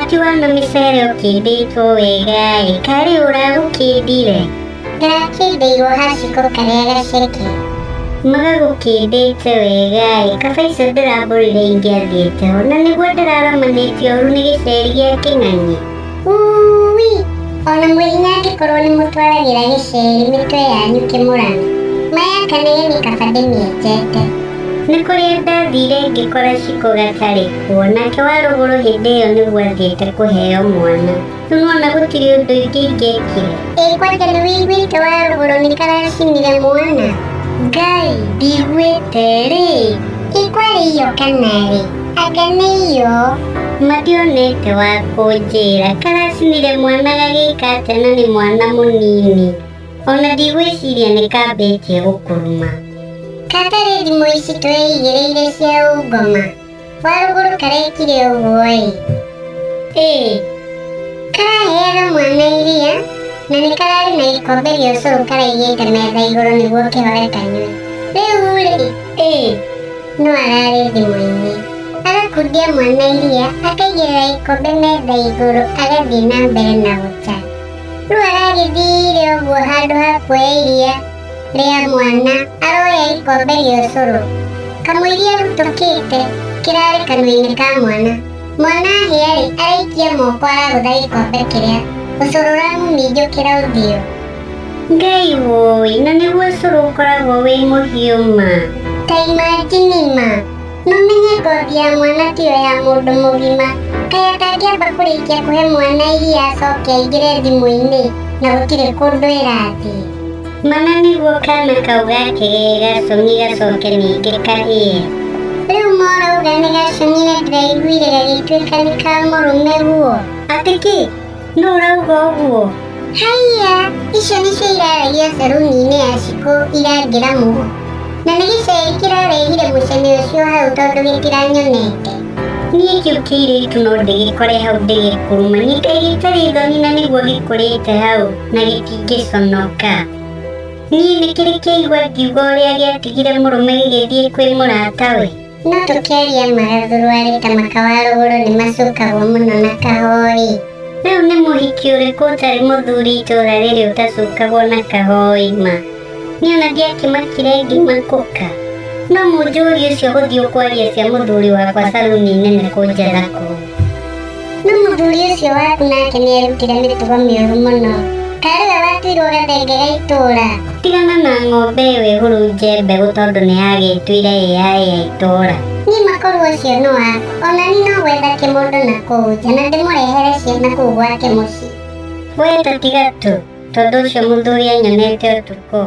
Ti wana mĩcere ũkĩndĩtwo wega-ĩ, karĩ ũragũkĩndire? Ndĩrakĩndĩirwo haciko karĩa gaceke. Magagũkĩndĩte wega-ĩ, kaba icio ndĩrambũrire ingĩathiĩte ho, na nĩguo ndĩraramanĩtio ũru nĩ gĩceri gĩa kĩng'ang'i. Uui! Ona mwĩhinya angĩkorwo nĩ mũtwaragĩra gĩceri mĩtwe yanyu kĩmũrano. Ma ya kanegeni kaba ndĩmĩenjete. Nĩ kũrĩa ndathire ngĩkora Shiko gatarĩ kuo, nake Warũgũrũ hĩndĩ ĩyo nĩguo athiĩte kũheo mwana. Rĩu nĩwona gũtirĩ ũndũ ingĩ ingĩekire. Ĩ kwanja nĩ wĩiguĩte Warũgũrũ nĩ karacinire mwana? Ngai, ndiguĩte rĩ. Ĩ kwarĩ iyo kana rĩ? Anga nĩ iyo? Ma ndionete wa kũnjĩra, karacinire mwana gagĩka atĩa na nĩ mwana mũnini. Ona ndigwĩciria nĩ kambĩtie gũkuruma. Katarĩ thimũ ici tweigĩrĩire cia ũngoma. Warũgũrũ karekire ũguo-ĩ. Ĩ, Karaheaga mwana iria na nĩ kararĩ na gĩkombe gĩa ũcũrũ karaigĩte metha igũrũ nĩguo kĩhore kanyue. Rĩu-rĩ, ĩ, no ararĩ thimũ-inĩ. Agakundia mwana iria, akaigĩrĩra gĩkombe metha igũrũ agathiĩ na mbere na gũchat. Rĩu aragĩthiire ũguo handũ ha kuoya iria rĩa mwana aroya gĩkombe gĩa ũcũrũ. Kamũiria arutũkĩte kĩrarĩ kanua-inĩ ka mwana. Mwana ahĩa-rĩ, araikia moko aragũtha gĩkombe kĩrĩa ũcũrũ ũramũminjũkĩra ũthiũ. Ngai wũi, na nĩguo ũcũrũ ũkoragwo wĩ mũhiũ ma. Ta imagine ma. No menye ngothi ya mwana tiyo ya mũndũ mũgima. Kaĩ atangĩamba kũrĩkia kũhe mwana iria acoke aingĩre thimũ-inĩ na gũtirĩ kũndũ ĩrathiĩ. Mana nĩguo kana kau gake ge gacong'i gacoke ningĩ kahĩe. Rĩu morauga nĩ gacong'i na ndĩraiguire gagĩtuĩka nĩ ka mũrũme guo. Atĩ kĩ? Nũ ũrauga ũguo? Haiya, icio nĩcio iraragia caruni-inĩ ya Shiko irangĩra mũhu. Na nĩ gĩceri kĩrarehire mũcene ũcio hau tondũ gĩtiranyonete. Niĩ kĩu kĩirĩtu no ndĩgĩkore hau ndĩgĩkuruma. Niĩ kaĩ gĩtarĩ thoni na nĩguo gĩkũrĩte hau na gĩtingĩconoka. Niĩ nĩ kĩrĩ kĩaigua ngiuga ũrĩa gĩatigire mũrũme gĩgĩthiĩ kwĩ mũratawe. No tũkĩaria magathurwarĩ ta makawarũgũrũ nĩ macukagwo mũno na kahoi. Rĩu nĩ mũhiki ũrĩkũ ũtarĩ mũthuri itũũra rĩrĩ ũtacukagwo na kahoi ma? Niĩ ona ndiakĩmakire ngĩmakũka. No mũnjũri ũcio gũthiĩ ũkwaria cia mũthuri wakwa caruni-inĩ nĩ kũnjetha kũu. No mũthuri ũcio waku nake nĩ erutire mĩtugo mĩũru mũno. Karĩ we watuirwo gathenge ga itũũra. Tigana na ng'ombe ĩyo ĩhurunje mbegũ tondũ nĩ yagĩtuire ĩ ya ĩ ya itũũra. Niĩ makorwo ũcio nĩ waku. Ona niĩ no gwetha kĩmũndũ na kũu nja na ndĩmũrehere ciana kũu gwake mũciĩ. We ta tiga tu, tondũ ũcio mũthuri anyonete ũtukũ.